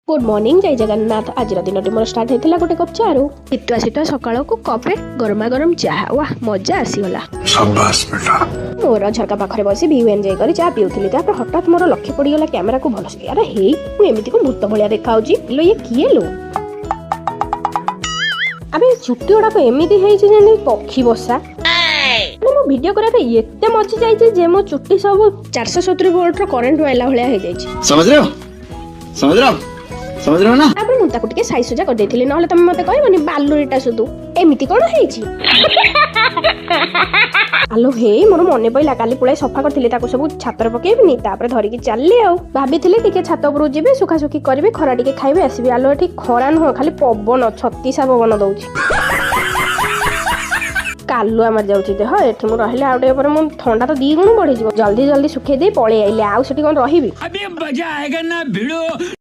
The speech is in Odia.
ଗୁଡ୍ ମର୍ଣ୍ଣିଂ, ଜୟ ଜଗନ୍ନାଥ। ଆଜିର ଦିନଟି ମୋର ଷ୍ଟାର୍ଟ ହେଇଥିଲା ଗୋଟେ କପ୍ ଚାରୁ। ଶୀତୁଆ ଶୀତୁଆ ସକାଳକୁ କପ୍ରେ ଗରମା ଗରମ ଚାହା, ୱାହ, ମଜା ଆସିଗଲା। शाबाश बेटा। ମୋର ଝରକା ପାଖରେ ବସି ଭିଉ ଏନ୍ଜୟ କରି ଚା ପିଉଥିଲି। ତାପରେ ହଠାତ୍ ମୋର ଲକ୍ଷ୍ୟ ପଡ଼ିଗଲା କ୍ୟାମେରାକୁ ଭଲସେ। ଆରେ ହେଇ, ମୁଁ ଏମିତି କଣ ଭୂତ ଭଳିଆ ଦେଖାଯାଉଛି ଲୋ? ଇଏ କିଏ ଲୋ? ଆବେ, ଚୁଟି ଗୁଡାକ ଏମିତି ହେଇଛି ଯେମିତି ପକ୍ଷୀ ବସା। ମାନେ ମୋ ଭିଡିଓ କରିବା ପାଇଁ ଏତେ ମଜି ଯାଇଛି ଯେ ମୋ ଚୁଟି ସବୁ 470 ଭୋଲ୍ଟର କରେଣ୍ଟ ମାଇଲା ଭଳିଆ ହେଇଯାଇଛି। समझ रहे हो? समझ रहे हो आप? समझ रहे हो ना? ତାପରେ ମୁଁ ତାକୁ ଟିକେ ସାଇ ସଜା କରିଦେଇଥିଲି। ନହେଲେ ତମେ ମତେ କହିବନି ବାଲୁରିଟା ସୁଧୁ ଏମିତି କଣ ହେଇଛି? ଆଲୋ ହେଇ, ମୋର ମନେ ପଇଲା, କାଲି ପୁଳାଏ ସଫା କରିଥିଲି, ତାକୁ ସବୁ ଛାତରେ ପକେଇବିନି। ତାପରେ ଧରିକି ଚାଲିଲି। ଆଉ ଭାବିଥିଲି ଟିକେ ଛାତ ଉପରକୁ ଯିବି, ଶୁଖାଶୁଖି କରିବି, ଖରା ଟିକେ ଖାଇବି, ଆସିବି। ଆଲୋ, ଏଠି ଖରା ନୁହଁ, ଖାଲି ପବନ, ଛତିଶା ପବନ ଦଉଛି। କାଲୁଆ ମାରି ଯାଉଛି ଦେହ। ଏଠି ମୁଁ ରହିଲେ ଆଉ ଟିକେ ପରେ ମୁଁ ଥଣ୍ଡା ତ ଦି ଗୁଣ ବଢିଯିବ। ଜଲ୍ଦି ଜଲ୍ଦି ଶୁଖେଇ ଦେଇ ପଳେଇ ଆଇଲି। ଆଉ ସେଠି କଣ ରହିବି? अभी मजा आएगा ना भिड़ो।